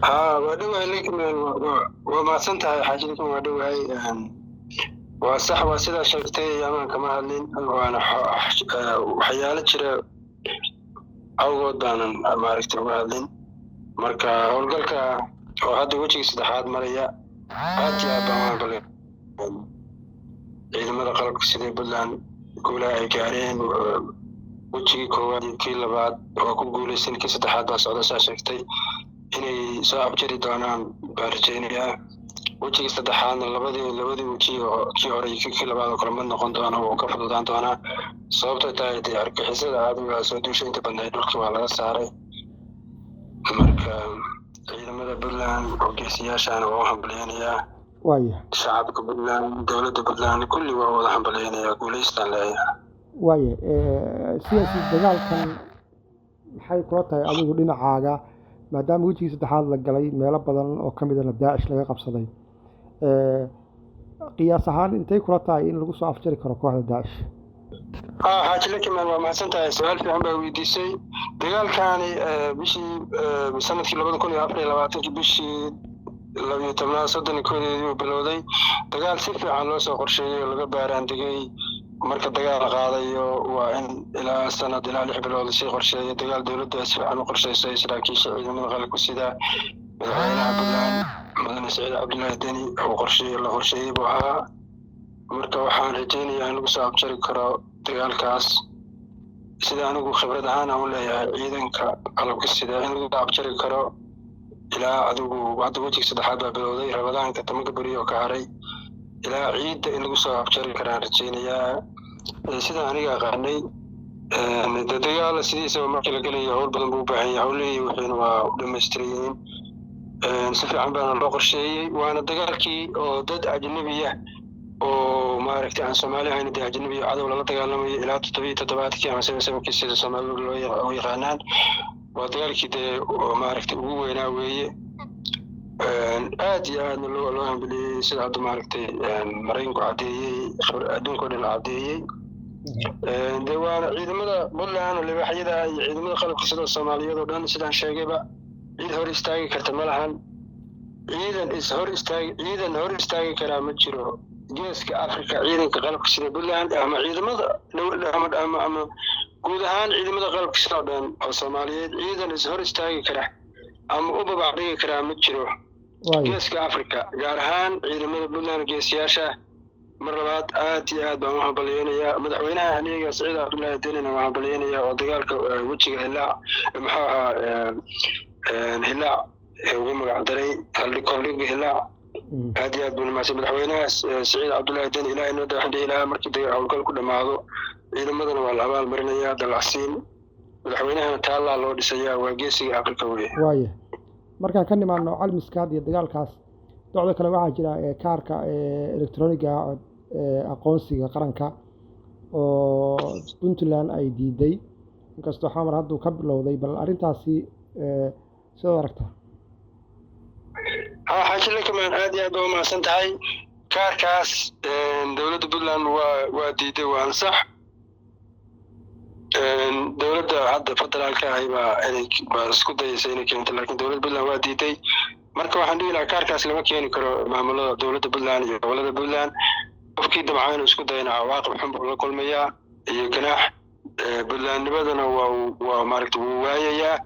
Haa, waa dhowahay Lakeman, waa mahadsan tahay Xaaji Lakeman, waa dhowahay. Waa sax, waa sidaa sheegtay, amaan kama hadlin, waana waxyaalo jira awgood baanan maaragtay uga hadlin. Marka howlgalka oo hadda wejigii saddexaad maraya, aad iyo aad baan u hambalay ciidamada qalabka sida Puntland guulaha ay gaareen. Wejigii koowaad iyo kii labaad waa ku guuleysan, kii saddexaad baa socda. Saa sheegtay inay soo abjari doonaan baan rajaynayaa. Wejigii saddexaadna labadii weji oo kii hore iyo kii labaad oo kale mid noqon doona, wuu ka fududaan doonaa. Sababtoo tahay dee argixisada caadiga soo duusha inta badnayd dhulkii waa laga saaray. Marka ciidamada Puntland oo geesiyaashaana waa u hambalyeynayaa. Shacabka Puntland, dowladda Puntland, kulli waa wada hambalyeynayaa, guulaystaan leeyahay. Waaya, siyaasi, dagaalkan maxay kula tahay adigu dhinacaaga, maadaama wejigii saddexaad la galay, meelo badan oo ka midana Daacish laga qabsaday, qiyaas ahaan intay kula tahay in lagu soo afjari karo kooxda Daacish? Ha, Xaaji Lakiman, waa mahadsan tahay, su-aal fiican baa weydiisay. Dagaalkaani bishii sanadkii 2024-kii, bishii 12aad 31-deedii uu bilowday. Dagaal si fiican loo soo qorsheeyey oo laga baaraandegay. Marka dagaal la qaadayo waa in ilaa sanad ilaa 6 bilood lasii qorsheeyo. Dagaal dowladda si fiican u qorsheysay, saraakiisha ciidamada qalabka sida madaxweynaha Puntland Mudane Saciid Cabdullaahi Deni uu qorsheeye, la qorsheeyey buu ahaa. Marka waxaan rajaynayaa in lagu soo abjari karo dagaalkaas. Sida anigu khibrad ahaan aan u leeyahay ciidanka qalabka sida, in lagu abjari karo ilaa adigu hadda wejiga saddexaad baa bilowday, Ramadaanka 10-ka beri oo ka haray ilaa ciidda in lagu soo abjari karaan rajaynayaa. Sida aniga aqaanay de, dagaal sidiisaba markii la gelayo howl badan buu u baahan yahay, howlihii wixiina waa u dhamaystiran yihiin, si fiican baana loo qorsheeyey. Waana dagaalkii oo dad ajnabiya oo maaragtay aan Soomaali ahayn, dee ajnabi cadow lala dagaalamayo ilaa 77-kii ama 77-kii sida Soomaalidu loo yaqaanaan, waa dagaalkii dee oo maaragtay ugu weynaa weeye. Aad iyo aadna loo hambaliyey, sida hadda maaragtay Maraykanku caddeeyey, adduunka o dhan caddeeyey. Dee waana ciidamada Puntland oo libaaxyada iyo ciidamada qalabka sida Soomaaliyeed oo dhan, sidaan sheegayba, cid hor istaagi karta ma lahan. Ciidan is hor istaagi, ciidan hor istaagi karaa ma jiro geeska Africa. Ciidanka qalabka sida Puntland ama ciidamada ama guud ahaan ciidamada qalabka sida oo dhan oo Soomaaliyeed, ciidan is hor istaagi kara ama u babac dhigi karaa ma jiro geeska Africa, gaar ahaan ciidamada Puntland geesiyaasha. Mar labaad aad iyo aad baan u hambalyeynayaa madaxweynaha haliyaga Saciid Cabdullaahi Denina, waan hambalyeynayaa oo dagaalka wejiga Hilaac, muxuu ahaa, Hilaac ugu magac daray, haldhig Hilaac. Aad iyo aad buu mahadsan madaxweynaha Saciid Cabdullaahi Deni. Ilaahay noo da, waxaan dhihi lahaa markii howlgal ku dhammaado ciidamadana waa la abaal marinayaa, dalacsiin, madaxweynahana taallaa loo dhisayaa, waa geesiga Afrika weye. Waaya, markaan ka nimaano Calmiskaad iyo dagaalkaas, docda kale waxaa jira kaarka electroniga aqoonsiga qaranka oo Puntland ay diiday, inkastoo Xamar hadduu ka bilowday. Bal arrintaasi sidaad aragtaa? Ha, Xaaji Lakaman, aad iyo aad baa umahadsan tahay. Kaarkaas dowladda Puntland waa diiday, waa ansax. Dowladda hadda federaalka ahi baa inay baa isku dayaysa inay keento, laakiin dowladda Puntland waa diiday. Marka waxaan dhihi lahaa kaarkaas lama keeni karo maamulada dowladda Puntland iyo gobolada Puntland. Qofkii damca inuu isku dayana cawaaqib xun buu la kulmayaa iyo ganaax, Puntlandnimadana waa maaragta wuu waayayaa.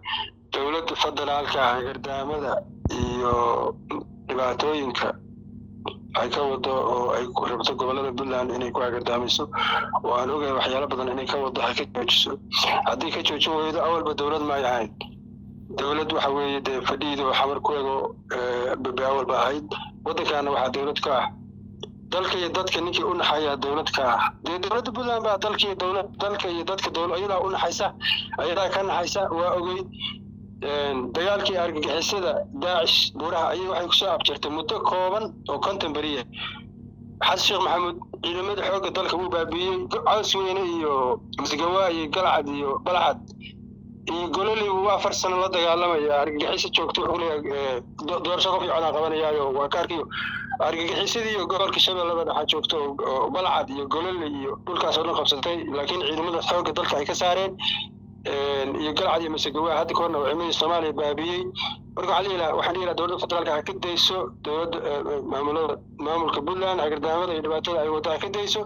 Dowladda federaalka ah gardaamada iyo dhibaatooyinka ay ka wado oo ay rabto gobolada Puntland inay ku hagardaamiso, oo aan ogahay waxyaalo badan inay ka wado, ha ka joojiso. Haddii ka joojin weydo, awalba dowlad ma ay ahayn. Dowlad waxa weeye dee fadhiida oo Xamar ku ego awalba ahayd. Waddankaana waxaa dowlad ka ah dalka iyo dadka ninkii u naxayaa dowlad ka ah. Dee dowladda Puntland baa dalka iyo dowlad, dalka iyo dadka dowlad ayadaa u naxaysa, ayadaa ka naxaysa. Waa ogey dagaalkii argagixisada Daacish buuraha ayay waxay kusoo abjartay muddo kooban oo 50 beriya. Xasan Sheekh Maxamuud ciidamada xoogga dalka wuu baabiiyey. Caws Weyne iyo Masgawa iyo Galcad iyo Balcad iyo Gololey wuu 4 sano la dagaalamaya argagixiso joogto. Wuxuu leeyahay doorasho qof iyo codaan qabanayaayo, waa kaarkiyo argagixisadii iyo gobolka Shabeellada Dhexa joogto oo Balcad iyo Gololey iyo dhulkaas oo dhan qabsatay, laakiin ciidamada xoogga dalka ay ka saareen iyo Galcad iyo Masagawa. Hadda ka horna ciidamadii Soomaaliya baabiyey. Marka waxaan dhihi lahaa dowladda federaalka ha ka dayso dowladda maamulada maamulka Puntland hagardaamada iyo dhibaatada ay waddo ha ka dayso.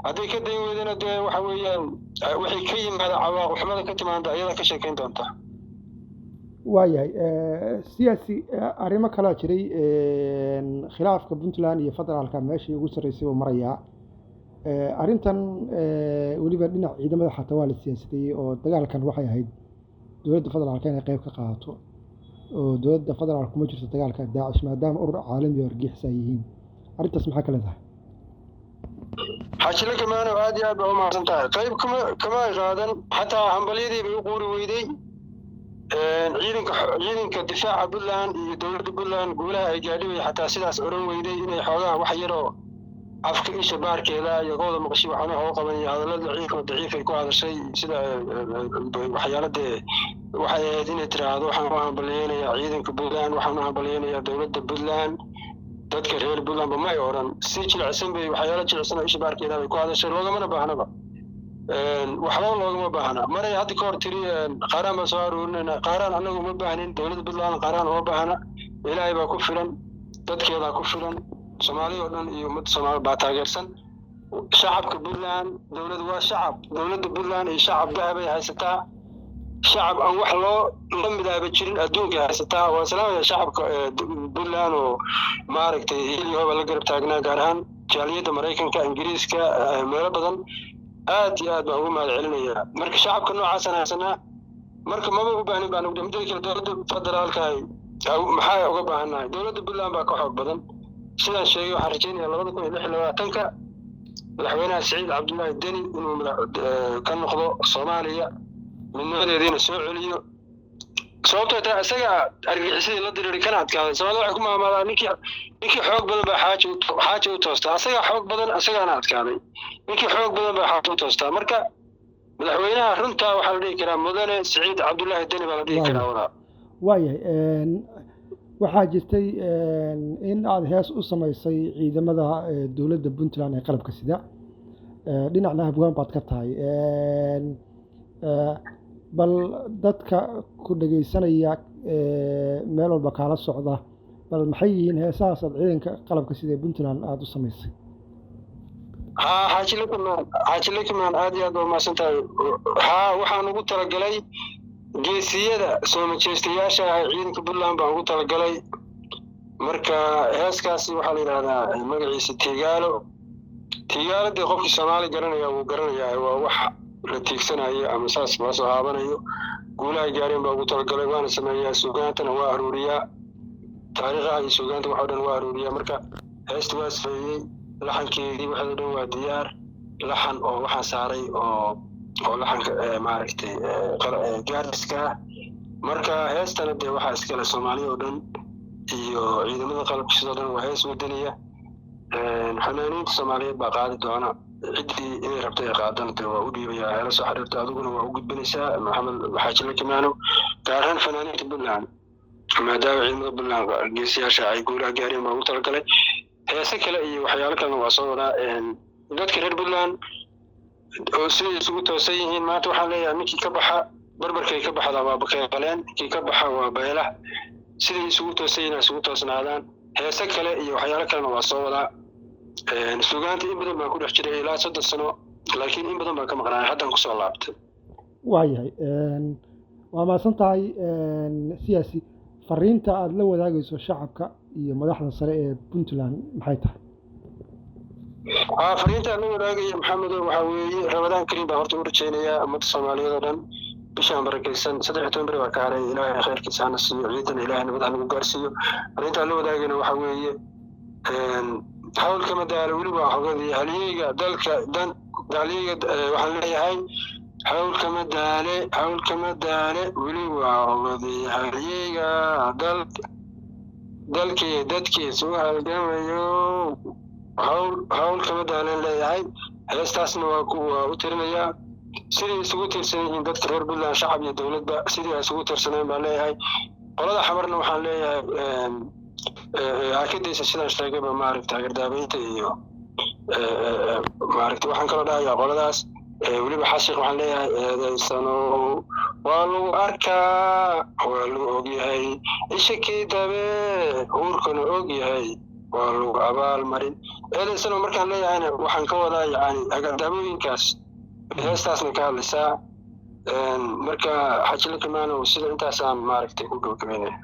Hadday ka dayn weydana, dee waxa weeyaan wixii ka yimaada, cawaaqib xumada ka timaada, ayada ka sheekayn doonta. Waayahay, siyaasi, arrimo kalaa jiray. Khilaafka Puntland iyo federaalka meeshii ugu sarreysay uu marayaa. Arrintan weliba dhinac ciidamada xataa waa la siyaasadeeyey, oo dagaalkan waxay ahayd dowladda federaalka inay qayb ka qaadato, oo dowladda federaalka kuma jirto dagaalka Daacish, maadaama urur caalami oo argixis ay yihiin. Arrintaas maxaa ka leedahay? Xaaji Lakamaan, aad iyo aad baa u mahadsan tahay. Qayb kama ay qaadan, xataa hambalyadii bay u quuri weyday. Ciidanka difaaca Puntland iyo dowladda Puntland guulaha ay gaadhi bay xataa sidaas oran weyday. Inay xoogaha wax yaroo afka isha baarkeeda iyo qowda maqashay waxaana hoo qaban iyo hadallo daciif oo daciif ay ku hadashay, sida waxyaalo dee waxay ahayd inay tiraahdo: "Waxaan u hambalyeynayaa ciidanka Puntland, waxaan u hambalyeynayaa dowladda Puntland, dadka reer Puntlandba," may odhan. Si jilicsan bay, waxyaalo jilicsan oo isha baarkeeda bay ku hadashay. Loogamana baahnaba, waxba loogama baahna. Maray hadda ka hor tiri: "Qaaraan baan soo aruurinayna." Qaaraan annagu uma baahnin, dowladda Puntland qaaraan uma baahna. Ilaahay baa ku filan, dadkeedaa ku filan, Soomaali oo dhan iyo ummadda Soomaali baa taageersan shacabka Puntland. Dowladdu waa shacab, dowladda Puntland iyo shacab dahabay haysataa, shacab aan wax loo la midaaba jirin adduunkay haysataa. Waan salaamaya shacabka Puntland oo maaragtay hil iyo hooba la garab taagnaa, gaar ahaan jaaliyadda Maraykanka, Ingiriiska, meelo badan. Aad iyo aad baan ugu mahad celinayaa. Marka shacabka noocaasaan haysanaa, marka maba u baahnin baan ugu. Midda kale, dowladda federaalka maxaa uga baahannahay? Dowladda Puntland baa ka xoog badan. Sidaan sheegay, waxaan rajeynaya 2026-ka madaxweynaha Siciid Cabdullaahi Deni inuu madax ka noqdo Soomaaliya, midnimadeediina soo celiyo, sababtoo tahay isaga argagixisadii la diriiray kana adkaaday. Soomaalida waxay ku maamaadaa: Ninkii xoog badan baa xaaja u toostaa." Asagaa xoog badan, asagaana adkaaday. Ninkii xoog badan baa xaaja u toostaa. Marka madaxweynaha runtaa waxaa la dhihi karaa Mudane Siciid Cabdullaahi Deni baa la dhihi karaa, walaal. Waayahay, waxaa jirtay in aada hees u samaysay ciidamada dowladda Puntland ee qalabka sida, dhinacna abwaan baad ka tahay. Bal dadka ku dhegeysanaya meel walba kaala socda, bal maxay yihiin heesahaas aad ciidanka qalabka sida ee Puntland aada u samaysay? Haa, Xaaji Lakamaan, Xaaji Lakamaan, aad iyo aad baa umahadsan tahay. Haa, waxaan ugu talagalay geesiyada soo majeestayaasha ah ee ciidanka Puntland baan ugu talagalay. Marka heeskaasi waxaa la yidhahdaa magaciisa Tiigaalo. Tiigaalo dee qofkii Soomaali garanaya wuu garanayaa, waa wax la tiigsanayo ama saas loo soo haabanayo. Guulaha gaareen baa ugu talagalay, waana sameeyaa, suugaantana waa aruuriyaa, taariikhaha iyo suugaanta wax oo dhan waa aruuriyaa. Marka heesta waa safeeyey, laxankeedii waxoo dhan waa diyaar. Laxan oo waxaan saaray oo laxanka maaragtay gaariska ah. Marka heestana dee waxaa iskale Soomaaliya oo dhan iyo ciidamada qalabka sidoo dhan. Waa hees wadaniya. Fanaaniinta Soomaaliyeed baa qaadi doona. Ciddii inay rabto ay qaadana dee waa u dhiibayaa, heela soo xiriirta, adiguna waa u gudbinaysaa, Maxamed Xaaji Lakamaano, gaar ahaan fanaaniinta Puntland, maadaama ciidamada Puntland geesiyaasha ay guulaha gaareen baa ugu talagalay. Heese kale iyo waxyaalo kalena waa soo wadaa. Dadka reer Puntland oo siday isugu toosan yihiin maanta, waxaan leeyahay: ninkii ka baxa barbarkay ka baxda waa bakayqaleen, ninkii ka baxa waa baylah. Siday isugu toosan yihiin isugu toosnaadaan. Heese kale iyo waxyaalo kalena waa soo wadaa. Suugaanta in badan baan ku dhex jiray, ilaa 30 sano, laakiin in badan baan ka maqnaay, haddaan kusoo laabtay. Waayahay, waa mahadsan tahay, siyaasi. Fariinta aada la wadaagayso shacabka iyo madaxda sare ee Puntland maxay tahay? Haa, fariinta aan la wadaagaya, Maxamedo, waxaa weeye Ramadaan Kariim baan horta u rajaynayaa ummadda Soomaaliyeed oo dhan. Bishaan barakaysan 13 beri baa ka haray. Ilaahay khayrkiisa hana siiyo, ciidana Ilaahay nabad hanagu gaarsiiyo. Fariinta aan la wadaagayna waxaa weeye: hawl kama daalo, weli waa xogadii halyeyga dalka dan halyeyga. Waxaan leeyahay: hawl kama daale, hawl kama daale, weli waa xogadii halyeyga dal dalkii dadkiisa u halgamayo. Hawl kama daaleen leeyahay. Heestaasna waa u tirinayaa. Siday isugu tiirsan yihiin dadka reer Puntland, shacab iyo dowladba, sidii ay isugu tiirsaneen baan leeyahay. Qolada Xamarna waxaan leeyahay: hakadaysa, sidaan sheegayba, maaragta, hagardaabeynta iyo maaragta. Waxaan kaloo dhahayaa qoladaas weliba xashiq, waxaan leeyahay: eedaysano. Waa lagu arkaa, waa lagu ogyahay, ishakii dabe uurkana og yahay, waa lagu abaalmarin. Eedaysano markaan leeyahayna waxaan ka wadaa yani hagardaamooyinkaas heestaasna ka hadlaysaa. Marka, Xaaji Lakimaanow, sida intaasaan maaragtay ku gabagabeynaya.